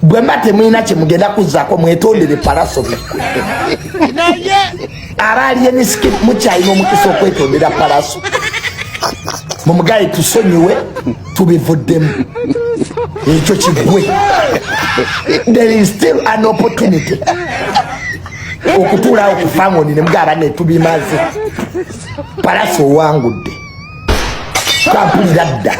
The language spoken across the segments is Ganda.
Bwe mba temulina kye mugenda kuzzaako, mwetondere Palaso biggwe. Naye Aba Alien Skin, mukyalina omukisa okwetondera Palaso, mumugaye tusonyiwe, tubivuddemu, ekyo kiggwe. There is still an opportunity okutuulawo ku fangoni ne mugamba ne tubimaze. Palaso owangudde, kampulira dda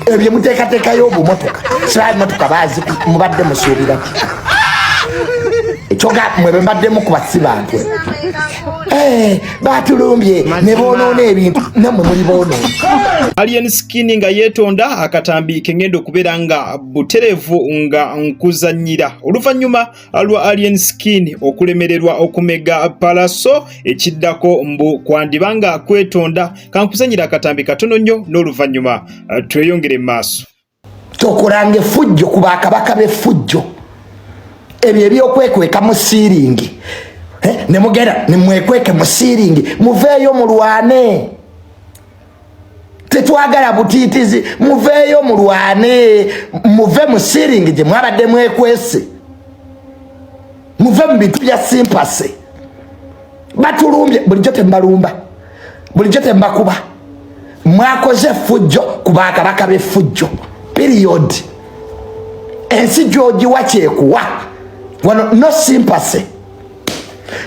ebyo muteekateekayo obumotoka, sibaa emotoka bazi mubadde musuubira ki? Ekyoga mwe bembaddemu kuba si bantu. Eh, batulumbye ne boonoona ebintu, nammwe muli boonoona. Alien Skin nga yeetonda, akatambi kengenda okubeera nga butereevu nga nkuzannyira oluvannyuma lwa Alien Skin okulemererwa okumega Palaso. Ekiddako mbu kwandiba nga kwetonda. Kankuzannyira akatambi katono nnyo n'oluvannyuma tweyongere mu maaso. Tokolanga effujjo ku bakabaka b'effujjo, ebyo ebyokwekweka mu siiringi. Eh, ne mugenda ne mwekweke mu siiringi, muveeyo mulwane. Tetwagala butiitizi, muveeyo mulwane, muve mu siiringi gye mwabadde mwekwese, muve mu bintu bya sympathy. Batulumbye bulijjo, tembalumba bulijjo, tembakuba. Mwakoze effujjo ku bakabaka b'effujjo, period. Ensi gy'ogiwa kyekuwa wano. No sympathy,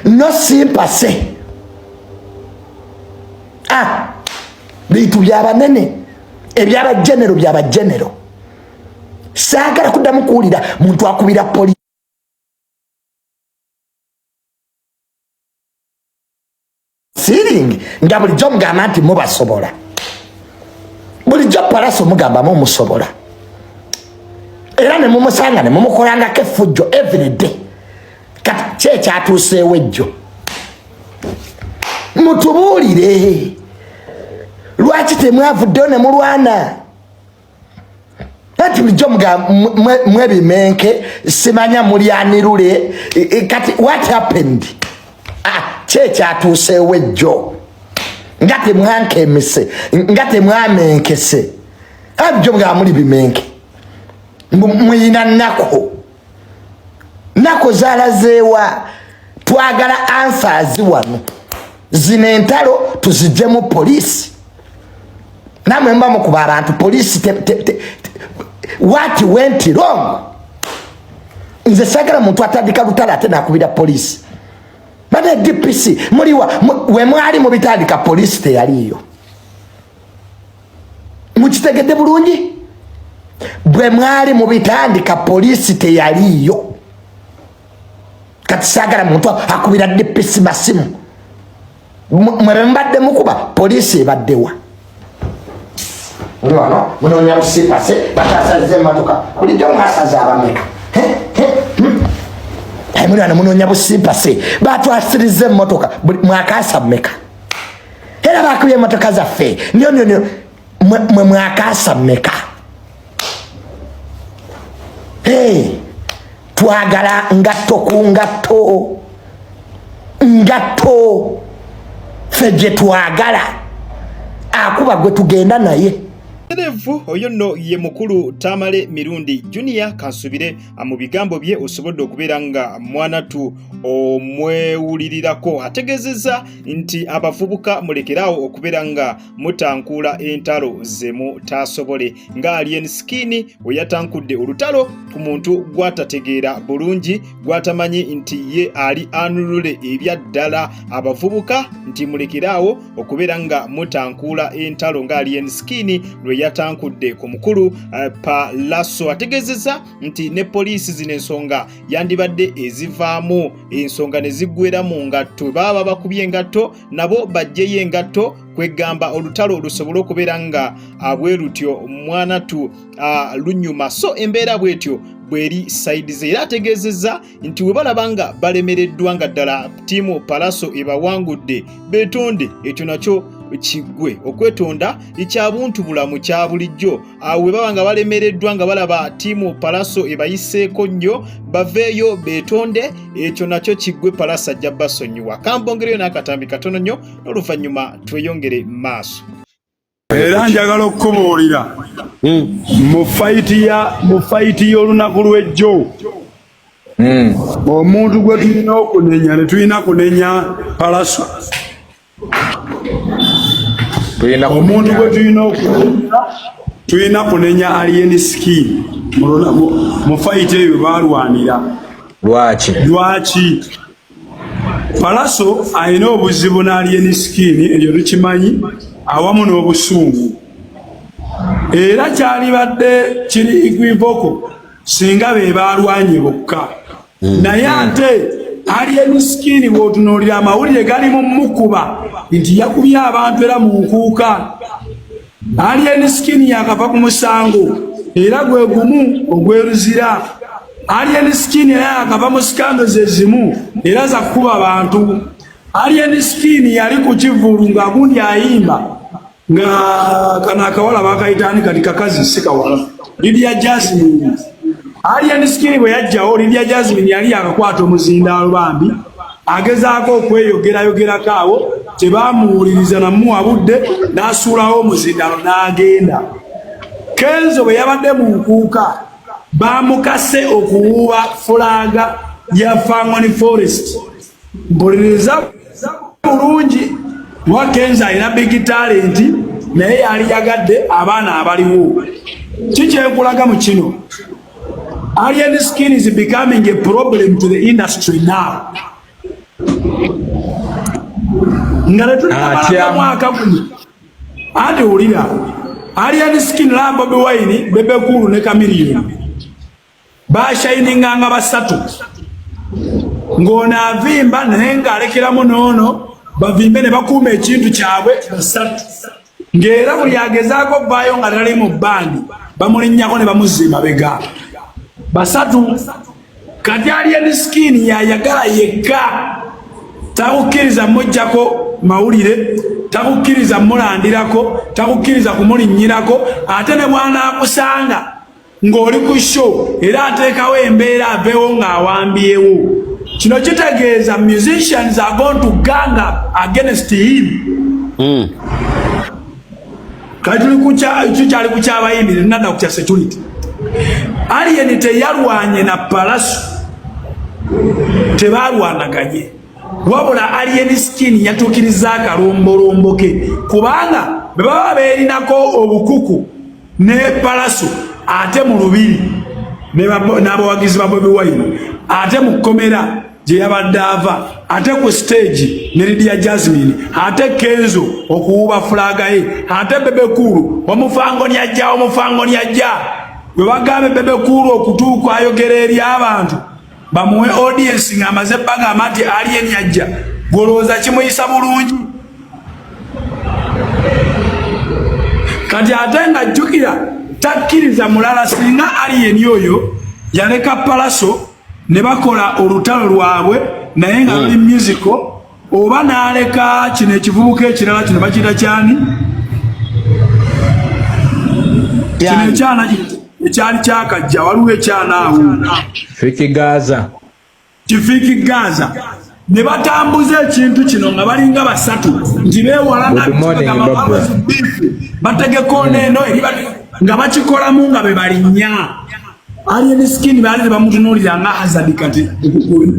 no sympathy. Ah, bintu byabanene, ebyabagenero, byabagenero. Saagala kuddamu kuwulira muntu akubira polisi ceiling nga bulijjo mugamba nti mubasobola. Bulijjo Palaso mugambamu musobola, era ne mumusanga ne mumukolangako effujjo everyday. Kati ki ekyatuuseewo ejjo? Mutubuulire, lwaki temwavuddeyo ne mulwana? Ati bulijjo mwebimenke, simanya mulyanirule. Kati what happened? Ah, ki ekyatuuseewo ejjo nga temwankemise, nga temwamenkese? Bulijjo mugamba muli bimenke, muyina nako nako zalazeewa? Twagala answers wano. Zino entalo tuzijjemu poliisi. Namwe muba mukuba abantu, poliisi what went wrong? Nze sagala muntu atandika lutalo ate nakubira poliisi. Bane DPC muliwa? We mwali mubitandika poliisi teyaliyo? Mukitegedde bulungi, bwe mwali mubitandika poliisi teyaliyo. Kati saagala muntu akubira DPC masimu. Mwe bemubadde mukuba, poliisi ebaddewa? Muli wano munoonya busipase, batasaze emotoka. Bulijjo mwasaze abameka? Muli wano munoonya busipase, batwasiriza emotoka. Mwakaasa mmeka? Era bakubye emotoka zaffe nyo. Mwe mwakaasa mmeka? Twagala ngatto ku ngatto, ngatto ffe gye twagala, akuba gwe tugenda naye. Terevu oyo nno ye mukulu Tamale Mirundi Junior. Kansubire mu bigambo bye osobodde okubeera nga mwanatu omwewulirirako. Ategeezezza nti abavubuka mulekeraawo okubeera nga mutankuula entalo ze mutaasobole, nga Alien Skin we yatankudde olutalo ku muntu gw'atategeera bulungi, gw'atamanyi nti ye ali anulule ebya ddala. Abavubuka nti mulekeraawo okubeera nga mutankuula entalo nga Alien Skin lwe yatankudde ku mukulu Palaso. Ategeezezza nti ne poliisi zino ensonga yandibadde ezivaamu ensonga ne ziggwera mu ngatto. Baba bakubye engatto, nabo baggyeyo engatto, kwegamba olutalo lusobole okubeera nga bwe lutyo mwanatu lunyuma. So embeera bwetyo bweri side ze. Era ategeezezza nti we balaba nga balemereddwa, nga ddala ttiimu Palaso ebawangudde, beetonde, ekyo nakyo kiggwe. Okwetonda kya buntu bulamu, kya bulijjo. Awo we baba nga balemereddwa, nga balaba ttiimu Palaso ebayiseeko nnyo, baveeyo beetonde, ekyo nakyo kiggwe. Palaso ajja basonyiwa. Kambongereyo n'akatambi katono nnyo n'oluvannyuma tweyongere maaso. Era njagala okukubuulira mu fayiti ya mu fayiti y'olunaku lw'ejjo omuntu gwe tulina okunenya ne tulina kunenya Palaso. Omuntu gwe tulina okunenya tulina kunenya Alien Skin mu fayiti eyo baalwanira. Lwaki? Lwaki? Palaso alina obuzibu na Alien Skin, ekyo tukimanyi, awamu n'obusungu. Era kyalibadde kiri equivocal singa be baalwanye bokka. Naye ate Alien Skin bw'otunuulira amawulire gali mu mukuba nti yakubye abantu era mu nkuuka. Alien Skin yakava ku musango era gwe gumu ogw'eruzira. Alien Skin era yakava mu sikando ze zimu era za kukuba bantu. Alien Skin yali ku kivvulu nga gundi ayimba nga kano akawala bakayita ani kati kakazi si kawala Lydia Jasmine. Alien Skin bwe yajjawo Lydia Jasmine yali yakakwata omuzindaalo bambi agezaako okweyogerayogerako awo tebamuwuliriza namuwa budde n'asuulawo omuzindaalo n'agenda. Kenzo bwe yabadde mu nkuuka baamukase okuwuuba fulaaga ya Fangoni Forest. Mpuliriza bulungi wa Kenzo alina big talent naye yali yagadde abaana abaliwo. Kikyenkulaga mu kino, Alien Skin is becoming a problem to the industry now. Nga tetunamalako mwaka guno anti wulira Alien Skin la Bobi Wine, Bebe Cool ne Chameleone bashaininganga basatu ng'ono avimba naye ng'alekeramu n'ono bavimbe ne bakuuma ekintu kyabwe basatu ng'era buli agezaako vaayo nga tali mu bbandi bamulinnyako ne bamuzza emabega basatu. Kati Alien Skin yayagala yekka, takukkiriza mujjako mawulire, takukkiriza mulandirako, takukkiriza kumulinnyirako, ate ne bw'anaakusanga ng'oli ku show era ateekawo embeera aveewo ng'awambyewo. Kino kitegeeza musicians are going to gang up against him. Kati tuli tukyali ku kyabayimbi, tunadda ku kya security. Alien teyalwanye na Palaso, tebalwanaganye, wabula Alien Skin yatuukiriza akalombolombo ke kubanga bwe baba beerinako obukuku ne Palaso ate mu lubiri n'abawagizi ba Bobi Wine, ate mu kkomera gye yabadde ava, ate ku stage ne Lydia Jasmine, ate Kenzo okuwuba fulaaga ye, ate Bebe Cool omufangoni ajja, omufangoni ajja. Bwe bagambe Bebe Cool okutuuka ayogera eri abantu bamuwe audience ng'amaze bagamba nti Alien ajja, golowooza kimuyisa bulungi? Kati ate nga jjukira takkiriza mulala. Singa Alien oyo yaleka Palaso ne bakola olutalo lwabwe naye nga luli musical, oba n'aleka kino ekivubuka ekirala kino bakiyita kyani kino ekyana ekyali kyakajja, waliwo ekyana awo Fiki Gaza. Kifiki Gaza, ne batambuza ekintu kino nga balinga basatu nti beewala Good morning, Barbara. bategeka ono eno eri nga bakikolamu nga be balinnya. Alien Skin baali tebamutunuulira nga hazard kati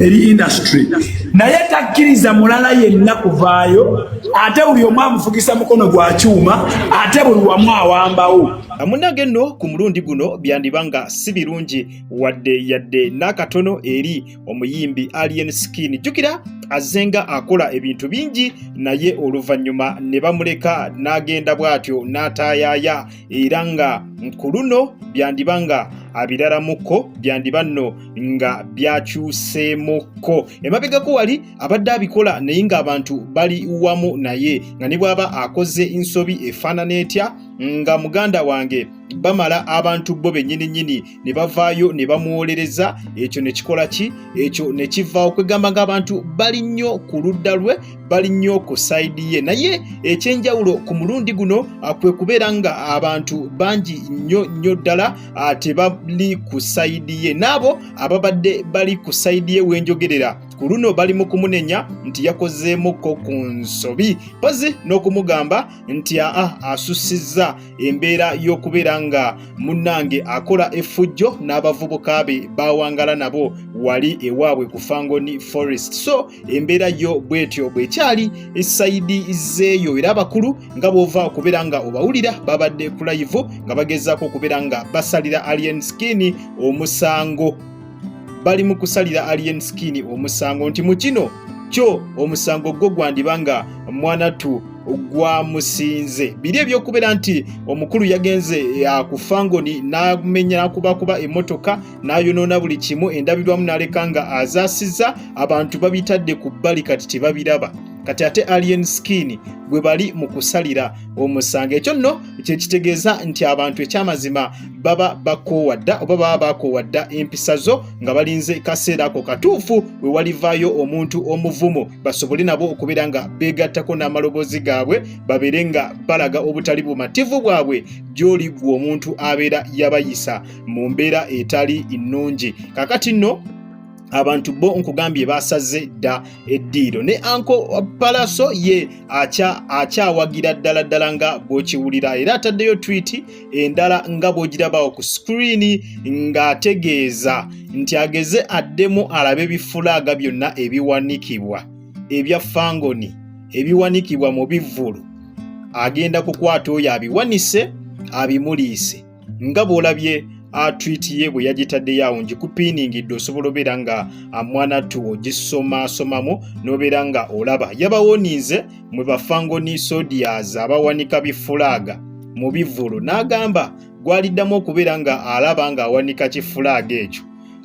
eri industry, naye takkiriza mulala yenna kuvaayo, ate buli omu amufugisa mukono gwa kyuma, ate buli wamu awambawo. Munnange nno ku mulundi guno byandiba nga si birungi wadde yadde n'akatono eri omuyimbi Alien Skin. Jjukira azzenga akola ebintu bingi naye oluvannyuma ne bamuleka n'agenda bw'atyo n'ataayaaya, era nga ku luno byandiba nga abiralamuko, byandiba nno nga byakyuseemukko. Emabegako wali abadde abikola naye ng'abantu bali wamu naye, nga ne bw'aba akoze nsobi efaanana etya nga muganda wange bamala abantu bo bennyini nnyini ne bavaayo ne bamuwolereza, ekyo ne kikola ki, ekyo ne kivaawo. Kwegamba ng'abantu bali nnyo ku ludda lwe, bali nnyo ku sayidi ye. Naye ekyenjawulo ku mulundi guno kwe kubeera nga abantu bangi nnyo nnyo ddala tebali ku sayidi ye, n'abo ababadde bali ku sayidi ye wenjogerera Ku luno bali mu kumunenya nti yakozeemukko ku nsobi, mpozi n'okumugamba nti aa asussizza embeera y'okubeera nga munnange akola effujjo n'abavubuka be bawangala nabo wali ewaabwe ku Fangoni Forest. So embeera yo bwetyo bwekyali esayidi zeeyo, era abakulu nga bw'ova okubeera nga obawulira babadde ku layivu nga bagezaako okubeera nga basalira Alien Skin omusango. Bali mu kusalira Alien Skin omusango nti mu kino kyo omusango gwo gwandiba nga mwanattu gwamusinze. Biri ebyokubeera nti omukulu yagenze ku Fangoni n'amenya n'akubakuba emmotoka n'ayonoona buli kimu, endabirwamu n'aleka nga azaasizza, abantu babitadde ku bbali kati tebabiraba. Kati ate Alien Skin gwe bali mu kusalira omusango. Ekyo nno kyekitegeeza nti abantu ekyamazima baba bakoowa dda oba baba bakoowa dda empisa zo, nga balinze kaseera ako katuufu we walivaayo omuntu omuvumu basobole nabo okubeera nga beegattako n'amaloboozi gaabwe, babeere nga balaga obutali bumativu bwabwe gy'oli gwe omuntu abeera yabayisa mu mbeera etali nnungi. Kakati nno abantu bo nkugambye basaze dda eddiiro, ne anko Palaso ye akyawagira ddala ddala nga bw'okiwulira, era ataddeyo twiti endala nga bw'ogirabawo ku sikuriini ng'ategeeza nti ageze addemu alabe bifulaaga byonna ebiwanikibwa ebya Fangoni ebiwanikibwa mu bivvulu, agenda kukwata oyo abiwanise abimuliise. Nga bw'olabye tweet ye bwe yagitaddeyo awo, ngikupiiningidde, osobola obeera nga mwanattu ogisomasomamu n'obeera nga olaba. Yabawoninze mwe bafangoni sodias abawanika bifulaaga mu bivvulu, n'agamba gwaliddamu okubeera nga alaba ng'awanika kifulaaga ekyo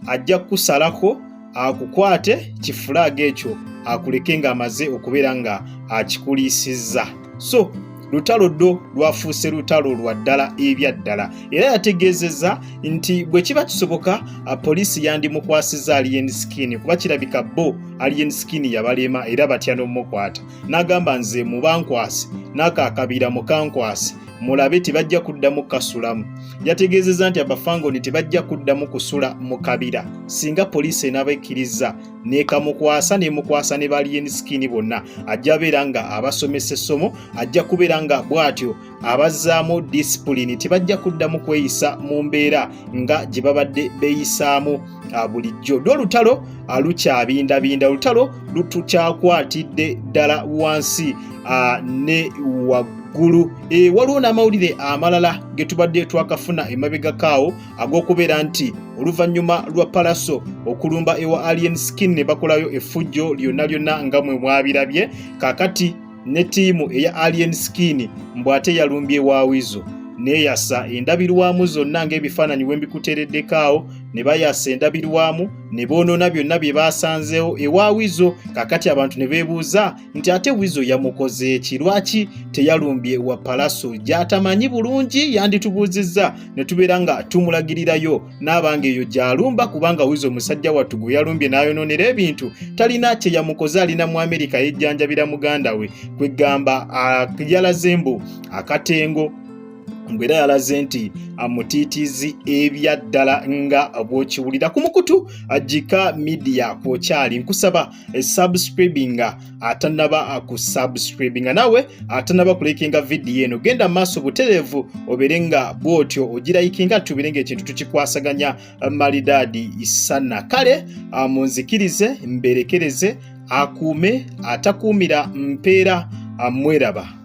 ajja kukusalako akukwate kifulaaga ekyo akuleke ng'amaze okubeera nga akikuliisizza. So lutalo ddo lwafuuse lutalo lwa ddala ebya ddala, era yategeezezza nti bwe kiba kisoboka poliisi yandimukwasizza Alien Skin, kuba kirabika bo Alien Skin yabalema era batya n'omukwata. N'agamba nze mubankwase n'akaakabira mukankwase mulabe tebajja kuddamu kasulamu. Yategeezezza nti abafangoni tebajja kuddamu kusula mu kabira singa poliisi enaaba ekkirizza nekamukwasa nemukwasa ne balien skin bonna, ajja beera nga abasomesa essomo, ajja kubeera nga bw'atyo abazzaamu disipulini, tebajja kuddamu kweyisa mu mbeera nga gye babadde beeyisaamu bulijjo. Ddo olutalo lukyabindabinda, olutalo lutukyakwatidde ddala wansi ne waggulu. Waliwo n'amawulire amalala ge tubadde twakafuna emabegakaawo ag'okubeera nti oluvannyuma lwa Palaso okulumba ewa Alien Skin ne bakolayo effujjo lyonna lyonna nga mwe mwabirabye, kaakati ne ttiimu eya Alien Skin mbu ate yalumbye wa Wizo neeyasa endabirwamu zonna ng'ebifaananyi we mbikuteereddeko awo, ne bayasa endabirwamu ne boonoona byonna bye baasanzeewo ewa Wizo. Kaakati abantu ne beebuuza nti ate Wizo yamukoze ki? Lwaki teyalumbye wa Palaso gy'atamanyi bulungi? Yanditubuuzizza ne tubeera nga tumulagirirayo n'abanga eyo gy'alumba, kubanga Wizo musajja wattu gwe yalumbye n'ayonoonera ebintu talina kye yamukoze, alina mu Amerika yejjanjabira muganda we. Kwegamba yalaze mbu akatengo mbu era yalaze nti amutiitiizi ebya ddala nga bw'okiwulira ku mukutu Gika Media kwokyali. Nkusaba subscribinga atanaba ku subscribinga, nawe atanaba kulikinga vidiyo eno, genda maaso butereevu obeere nga bw'otyo ogirayikinga, tubeere nga ekintu tukikwasaganya malidaadi sana. Kale munzikirize mberekereze, akuume atakuumira mpeera, mweraba.